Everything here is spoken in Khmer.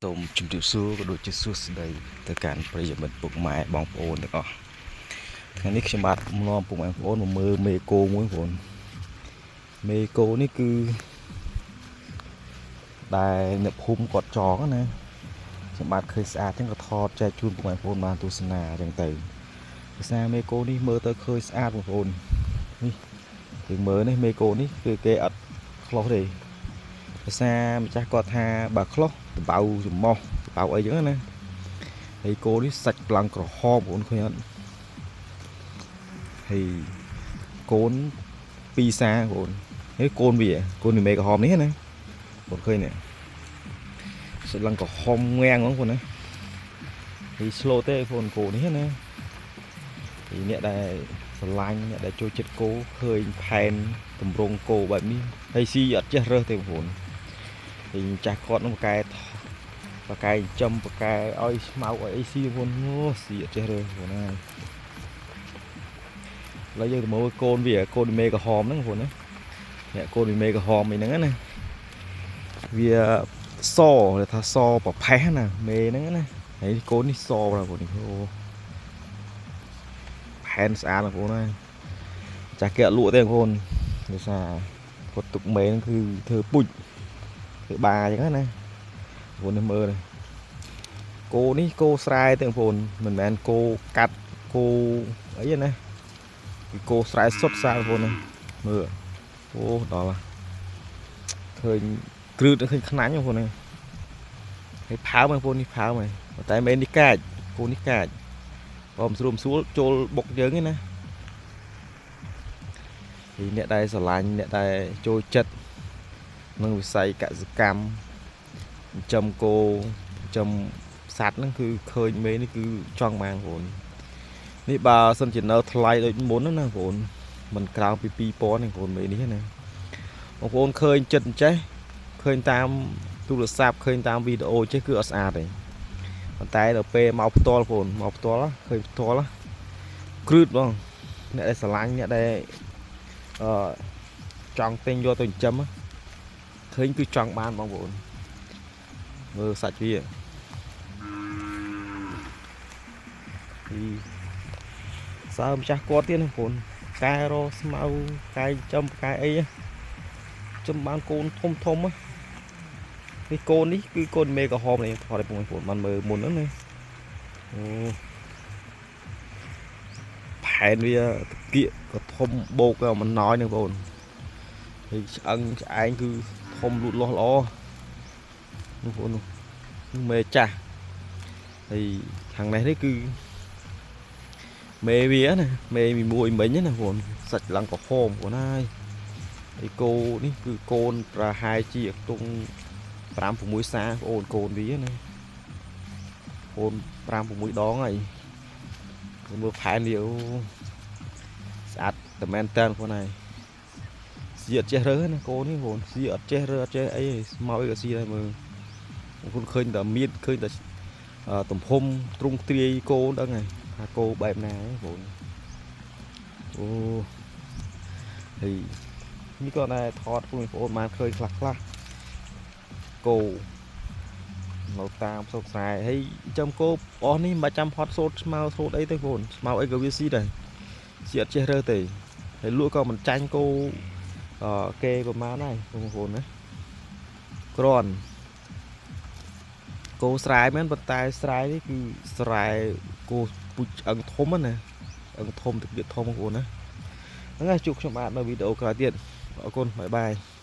សូមជម្រាបសួរក៏ដូចជាសួស្តីទៅកាន់ប្រិយមិត្តពុកម៉ែបងប្អូនទាំងអស់ថ្ងៃនេះខ្ញុំបាទនាំពុកម៉ែបងប្អូនមកមើលមេគោមួយបងប្អូនមេគោនេះគឺដែលអ្នកភូមិគាត់ចងណាខ្ញុំបាទឃើញស្អាតចឹងក៏ថតចែកជូនពុកម៉ែបងប្អូនបានទស្សនាចឹងទៅភាសាមេគោនេះមើលទៅឃើញស្អាតបងប្អូននេះគឺមើលនេះមេគោនេះគឺគេអត់ខ្លោះទេភាសាម្ចាស់គាត់ថាបើខ្លោះតបៅច្រមុះតបៅអីចឹងណាហើយគោនេះសាច់ប្លង់ក្រហមបងប្អូនឃើញអត់ហើយកូនពីរសាបងប្អូនហើយកូនវាកូនមេក្រហមនេះណាបងឃើញនេះសាច់ឡើងក្រហមងាំងបងប្អូនណាហើយ slow ទេបងប្អូនគោនេះណាហើយអ្នកដែលស្រឡាញ់អ្នកដែលចូលចិត្តគោឃើញផែនតម្រង់គោបែបនេះហើយស៊ីអត់ចេះរើសទេបងប្អូនហើយចាស់គាត់នឹងបកែចំបកែឲ្យស្មៅឲ្យអីស៊ីបងប្អូនអូស៊ីអត់ចេះរើសបងប្អូនណាឥឡូវយើងទៅមើលកូនវាកូនមេក្រហមហ្នឹងបងប្អូនណាអ្នកកូនមេក្រហមអីហ្នឹងណាវាសគេថាសប្រផេះណាមេហ្នឹងណាហើយកូននេះសបងប្អូននេះអូផែនស្អាតបងប្អូនហើយចាស់គេអត់លក់ទេបងប្អូនដោយសារគាត់ទុកមេហ្នឹងគឺធ្វើពុជធ្វើបាអញ្ចឹងណាបងប្អូននេះមើលនេះគោនេះគោស្រែទេបងប្អូនមិនមែនគោកាត់គោអីណាគឺគោស្រែសុទ្ធសាបងប្អូនណាមើលអូដល់ឃើញគ្រឹតឃើញខ្នាញ់បងប្អូនណាហើយផើមបងប្អូននេះផើមហើយតែមែននេះកាចគោនេះកាចបើមិនស្រួលស្រួលចូលបុកយើងឯណាហើយអ្នកដែលស្រឡាញ់អ្នកដែលចូលចិត្តនឹងវិស័យកសិកម្មចិញ្ចឹមគោចិញ្ចឹមសត្វហ្នឹងគឺឃើញមេនេះគឺចង់បានបងប្អូននេះបើសិនជានៅថ្លៃដូចមុនណាបងប្អូនមិនក្រៅពី2000ទេបងប្អូនមេនេះណាបងប្អូនឃើញចិត្តអញ្ចេះឃើញតាមទូរស័ព្ទឃើញតាមវីដេអូចេះគឺអត់ស្អាតទេប៉ុន្តែដល់ពេលមកផ្ទាល់បងប្អូនមកផ្ទាល់ឃើញផ្ទាល់គ្រឹតបងអ្នកដែលស្រឡាញ់អ្នកដែលអឺចង់ទិញយកទៅចិញ្ចឹមឃើញគឺចង់បានបងប្អូនមើលសាច់វាពីសើម្ចាស់គាត់ទៀតណាបងប្អូនកែរស្មៅកែចំកែអីចំបានកូនធំធំនេះកូននេះគឺកូនមេក្រហមនេះថតឲ្យបងប្អូនបានមើលមុនហ្នឹងណាអូផែនវាតកៀកក៏ធំបោកក៏មិនណយហ្នឹងបងប្អូនហើយឆ្អឹងឆ្អែងគឺធំលូតលាស់ល្អនោះបងប្អូននោះមេចាស់ហើយខាងនេះនេះគឺមេវាណាមេមួយមិញណាបងប្អូនសាច់ឡើងក្រហមបងប្អូនហើយហើយគោនេះគឺកូនប្រហែលជាខ្ទង់5 6សាបងប្អូនកូនវាណាកូន5 6ដងហើយមើលផែនវាអូស្អាតតែមែនតើបងប្អូនហើយស៊ីអត់ចេះរើសណាកូននេះបងប្អូនស៊ីអត់ចេះរើសអត់ចេះអីមកអីក៏ស៊ីដែរមើលបងប្អូនឃើញតែមៀតឃើញតែទំហំទ្រង់ទ្រាយគោដឹងហើយថាគោបែបណាបងប្អូនអូហើយនេះក៏ដែរថតបងប្អូនបានឃើញខ្លះខ្លះគោនៅតាមស្រុកស្រែហើយចំគោអស់នេះមិនចាំផត់សូត្រស្មៅសូត្រអីទេបងប្អូនស្មៅអីក៏វាស៊ីដែរស៊ីអត់ចេះរើសទេហើយលក់ក៏មិនចាញ់គោគេប្រហែលដែរបងប្អូនណាគ្រាន់គោស្រែមែនប៉ុន្តែស្រែនេះគឺស្រែគោពូជឆ្អឹងធំណាឆ្អឹងធំទឹកធំបងប្អូនណាហ្នឹងហើយជួបខ្ញុំបាទនៅវីដេអូក្រោយទៀតអរគុណបាយបាយ។